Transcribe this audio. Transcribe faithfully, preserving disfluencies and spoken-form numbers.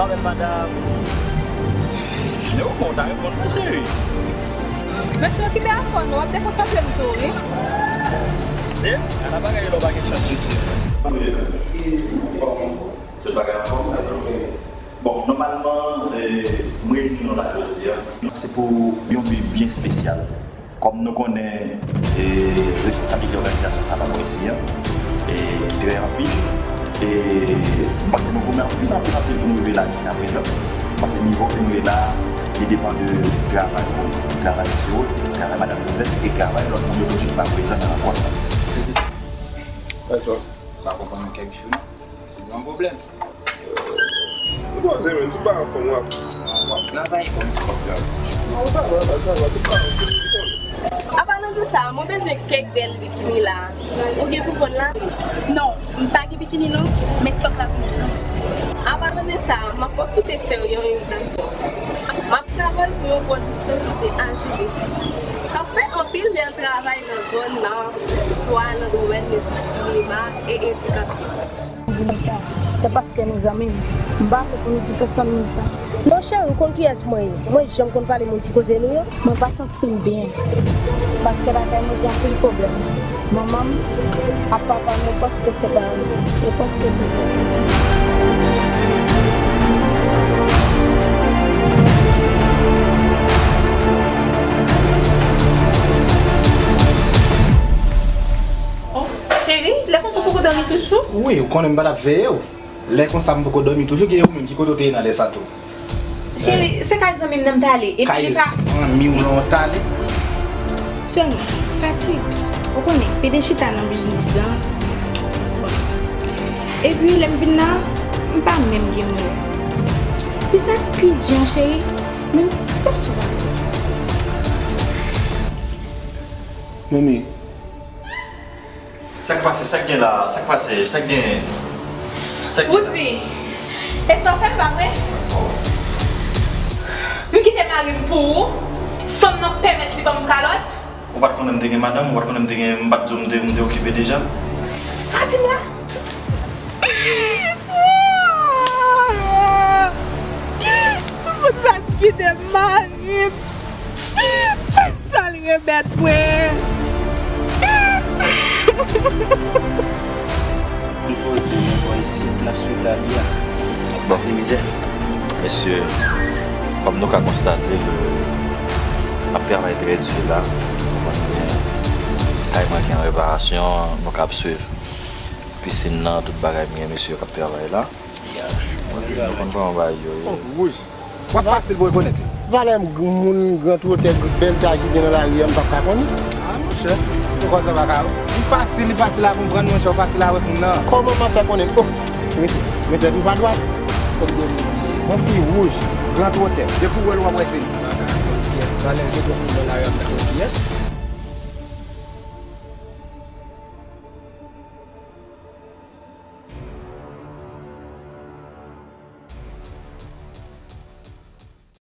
Bèl madanm. Yo, bon, ta reponn mwen, cheri. Mesye, okipe afè nou, w ap dekonsantre m tou, wi. Mesye, ala bagay lè w pa gen chans, mesye. Tout bagay anfòm? Bon, nòmalman, eh, m reyini nou la jodi a. Se pou yon bi byen espesyal. Kòm nou konnen, eh, responsablite òganizasyon sa pa mwen isi a, eh, trè anpil. E m panse nou goumen anpil, anpil, anpil pou nou rive la jis a prezan. M panse nivo ke nou ye la, li depann de travay nou, travay mesye Rod, travay madanm Jozèt e travay lòt moun yo toujou ki pa prezan nan rankont lan. What's up? Pa konprann kèk jou, non. Gen yon pwoblèm. Ou poze, men, tout bagay anfòm, w ap. W ap travay kòm si w ap travay. Non, sa va, sa va, tout bagay anfòm. Apalan de sa, mwen bezwen kèk bèl bikini la. Ou gen pou vann la? Non, m pa gen bikini non, men stòk la pou mwen. Apalan de sa, m ap pwofite fè w yon envitasyon. M ap travay pou yon pozisyon ki se aji de si. K ap fè anpil bèl travay nan zòn nan, swa nan domèn mizisyen, e edikasyon. Di nou sa, se paske nou zanmi m. M pa fè pou nou di pèsonn moun sa. Non, cheri, ou konn kiyès mwen ye? Mwen janm konn pale moun ti koze nou yo? Mwen pa santi m byen. Paske lakay mwen gen anpil pwoblèm. Manman m ak papa m yo prèske separe. Yo prèske divòse. Oh, cheri, lè konsa w poko dòmi toujou? Wi, ou konnen m pa t ap veye w. Lè konsa m poko dòmi toujou, gen ou menm ki kote w te ye nan lè sa tou? Cheri, se kay zanmi m nan m t ale. Epi li pa. Kay zanmi w lan w t ale? Sèlman, fatig. Ou konnen, pede chita nan biznis lan. Epi lè m vin la, m pa menm gen mo. Epi sa k pi di an, cheri, menm sa w sou pa konn sa pase. Manmi, Sa k pase? Sa k gen la? Sa k pase? Sa k gen? Sa k gen la? Woody, e sa w fè m pa vre? Sa fò. M kite mari m pou ou? Fanm nan pèmèt li ban m kalòt? Ou pa t konnen m te gen madanm? Ou pa t konnen m te gen, m pa t di w m te, m te okipe deja? Sa w di m la? Ou fout pa t kite mari m. Sa l remèt mwen. Li poze nan bò isit, l ap swiv lavi a. Bon. Pase mizè. Mesye, kòm nou ka konstate ke n ap travay trè di la, kay mwen ki an reparasyon, nou ka ap swiv pisin nan, tout bagay m gen mesye k ap travay la. Yo konn kòman bagay yo ye. Oh, wouj. W ap fasil pou rekonèt li. Valè moun, gran twotè, bèl taj li gen nan lari a, m p ap ka konnen. Ah, monchè. Ou konn sa pa ka. Li fasil, li fasil a konprann, monchè, ou fasil a wè moun nan. Kòman m ap fè konnen? Oh, mete, mete tèt ou pa dwat. Fòk gen moun. Yon fi wouj, gran twotè. Depi w wè l, w ap wè se li. M pa ka konn kiyès. Valè gen twòp moun nan lari a, m pa konn kiyès.